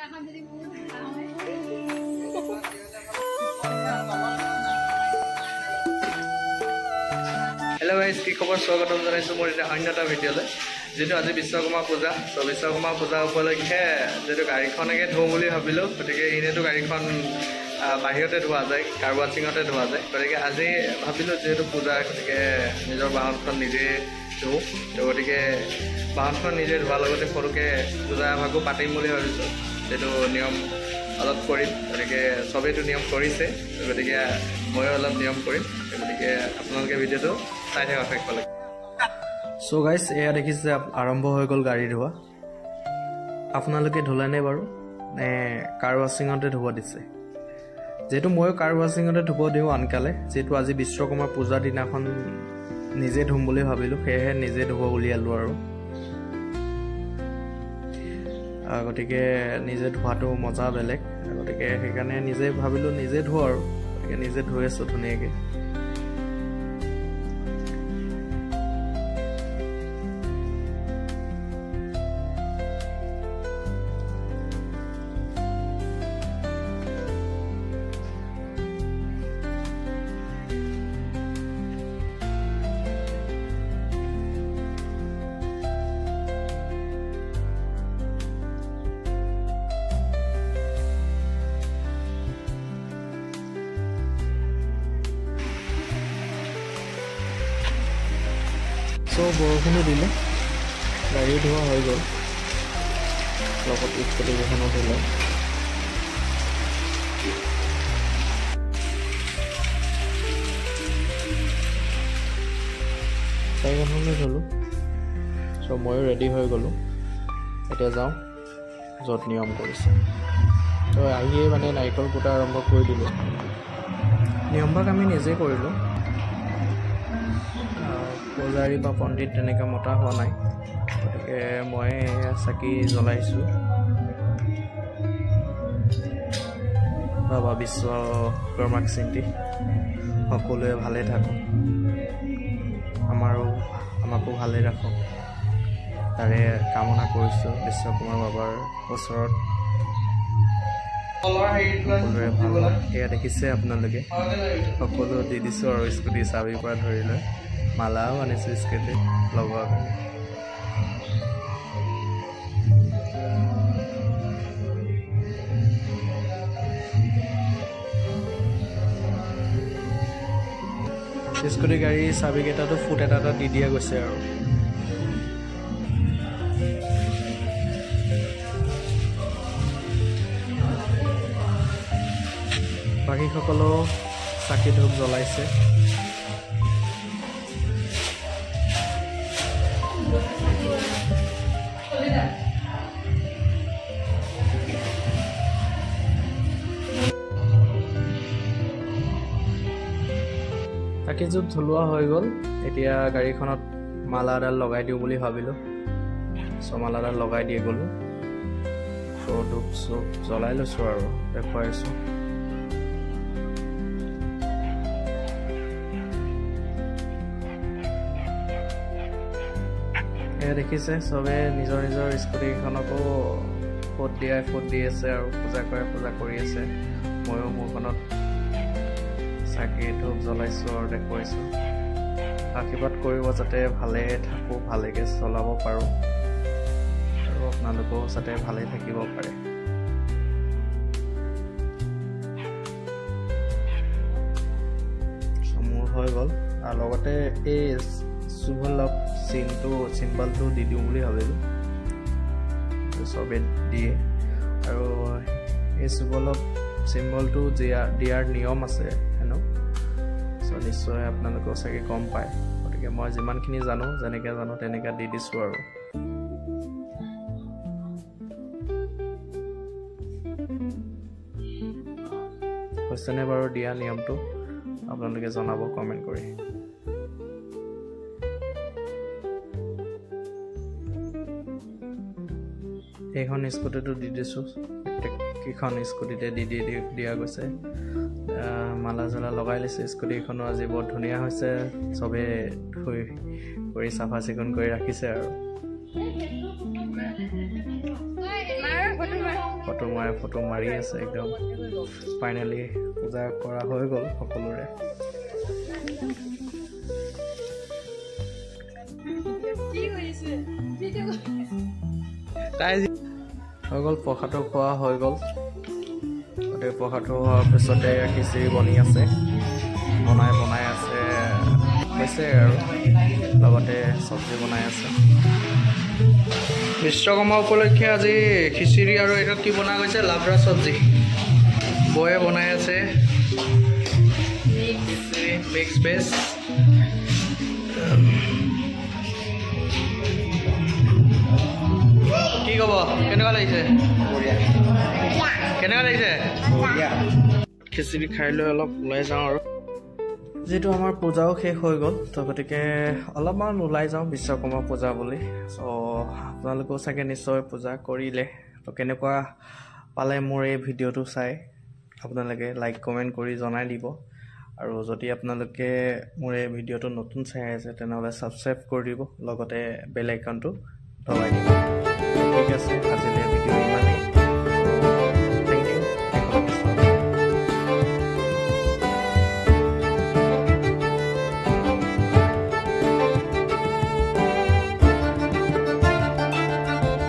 Hello' guys, কি খবৰ? স্বাগতম জনাইছোঁ মোৰ এতিয়া অন্য এটা ভিডিঅ'লৈ। যিহেতু আজি বিশ্বকৰ্মা পূজা, চ' বিশ্বকৰ্মা পূজা উপলক্ষে যিহেতু গাড়ীখনকে ধোওঁ বুলি ভাবিলোঁ। গতিকে এনেইতো গাড়ীখন বাহিৰতে ধোৱা যায়, কাৰ ৱাশ্বিঙতে ধোৱা যায়। গতিকে আজি ভাবিলোঁ যিহেতু পূজা, গতিকে নিজৰ বাহনখন নিজে ধোওঁ। তো গতিকে বাহনখন নিজে ধোৱাৰ লগতে সৰুকৈ পূজা ভাগো পাতিম বুলি ভাবিছোঁ। যিহেতু নিয়ম অলপ কৰিম, গতিকে চবেইতো নিয়ম কৰিছে, গতিকে ময়ো অলপ নিয়ম কৰিম। গতিকে আপোনালোকে ভিডিঅ'টো চাই থাকক শেষলৈকে। চ' গাইজ, এয়া দেখিছে আৰম্ভ হৈ গ'ল গাড়ী ধোৱা। আপোনালোকে ধুলেনে বাৰু নে কাৰ ৱাশ্বিঙতে ধুব দিছে? যিহেতু ময়ো কাৰ ৱাশ্বিঙতে ধুব দিওঁ আনকালে। যিহেতু আজি বিশ্বকৰ্মা পূজাৰ দিনাখন নিজে ধুম বুলি ভাবিলোঁ, সেয়েহে নিজে ধুব উলিয়ালোঁ আৰু। গতিকে নিজে ধোৱাটো মজা বেলেগ, গতিকে সেইকাৰণে নিজে ভাবিলোঁ নিজে ধোওঁ আৰু। গতিকে নিজে ধুই আছোঁ ধুনীয়াকৈ। চ' বৰষুণো দিলে, গাড়ীও ধোৱা হৈ গ'ল, লগত স্কুটি কেইখনো ধুলে। চাৰিখনলৈ ধুলোঁ। চ' ময়ো ৰেডি হৈ গ'লোঁ। এতিয়া যাওঁ য'ত নিয়ম কৰিছে। তো আহিয়ে মানে নাৰিকল কুটা আৰম্ভ কৰি দিলোঁ। নিয়মভাগ আমি নিজেই কৰিলোঁ, পূজাৰী বা পণ্ডিত তেনেকৈ মতা হোৱা নাই। গতিকে মই চাকি জ্বলাইছোঁ বাবা বিশ্বকৰ্মাক চিন্তি। সকলোৱে ভালে থাকক, আমাকো ভালে ৰাখক, তাৰে কামনা কৰিছোঁ বিশ্বকৰ্মা বাবাৰ ওচৰত। সকলোৰে ভাল। এয়া দেখিছে আপোনালোকে, সকলো দি দিছোঁ আৰু স্কুটি চাবিৰ পৰা ধৰি লৈ মালাও আনিছোঁ স্কুটিত লগোৱাৰ কাৰণে। স্কুটি গাড়ীৰ চাবিকেইটাতো ফুট এটা এটা দি দিয়া গৈছে আৰু। বাকীসকলেও চাকি ধূপ জ্বলাইছে। চাকি ধূপ জ্বলোৱা হৈ গ'ল। এতিয়া গাড়ীখনত মালা এডাল লগাই দিওঁ বুলি ভাবিলোঁ। চ' মালাডাল লগাই দিয়ে গ'লোঁ। চ' ধূপ চুপ জ্বলাই লৈছোঁ আৰু দেখুৱাইছোঁ। এয়া দেখিছে চবে নিজৰ নিজৰ স্কুটিখনকো ফুট দিয়াই ফুট দি আছে আৰু পূজা কৰে পূজা কৰি আছে। ময়ো মোৰখনত চাকি ধূপ জ্বলাইছোঁ আৰু দেখুৱাইছোঁ। আশীৰ্বাদ কৰিব যাতে ভালে থাকোঁ, ভালেকৈ চলাব পাৰোঁ আৰু আপোনালোকেও যাতে ভালে থাকিব পাৰে। মোৰ হৈ গ'ল। আৰু লগতে এই শুভ লাভ চিনটো চিম্বলটো দি দিওঁ বুলি ভাবিলোঁ, চবে দিয়ে। আৰু এই শুভ লাভ চিম্বলটো দিয়াৰ নিয়ম আছে হেনো। চ' নিশ্চয় আপোনালোকেও চাগে গম পায়। গতিকে মই যিমানখিনি জানো, যেনেকৈ জানো তেনেকৈ দি দিছোঁ আৰু। হৈছেনে বাৰু দিয়া নিয়মটো? আপোনালোকে জনাব কমেণ্ট কৰি। এইখন স্কুটিটো দি দিছোঁ, প্ৰত্যেককেইখন স্কুটিতে দি দি দিয়া গৈছে। মালা চালা লগাই লৈছে। স্কুটিখনো আজি বৰ ধুনীয়া হৈছে, চবে ধুই কৰি চাফা চিকুণ কৰি ৰাখিছে আৰু। ফটো মাৰে, ফটো মাৰি আছে একদম। ফাইনেলি পূজা কৰা হৈ গ'ল সকলোৰে। তাই হৈ গ'ল, প্ৰসাদো খোৱা হৈ গ'ল। গতিকে প্ৰসাদটো হোৱাৰ পিছতে খিচিৰি বনি আছে, বনাই বনাই আছে হৈছে আৰু লগতে চব্জি বনাই আছে। বিশ্বকৰ্মা উপলক্ষে আজি খিচিৰি আৰু এইটো কি বনা গৈছে, লাবৰা চব্জি বয়ে বনাই আছে, খিচিৰি মিক্স ভেজ। কি ক'ব, কেনেকুৱা লাগিছে? কেনেকুৱা লাগিছে? খিচিৰি খাই লৈ অলপ ওলাই যাওঁ আৰু, যিহেতু আমাৰ পূজাও শেষ হৈ গ'ল, তো গতিকে অলপমান ওলাই যাওঁ বিশ্বকৰ্মা পূজা বুলি। চ' আপোনালোকেও চাগে নিশ্চয় পূজা কৰিলে, তো কেনেকুৱা পালে মোৰ এই ভিডিঅ'টো চাই আপোনালোকে লাইক কমেণ্ট কৰি জনাই দিব। আৰু যদি আপোনালোকে মোৰ এই ভিডিঅ'টো নতুন চাই আছে তেনেহ'লে ছাবস্ক্ৰাইব কৰি দিব, লগতে বেল আইকনটো দবাই দিব। ঠিক আছে, আজিলৈ।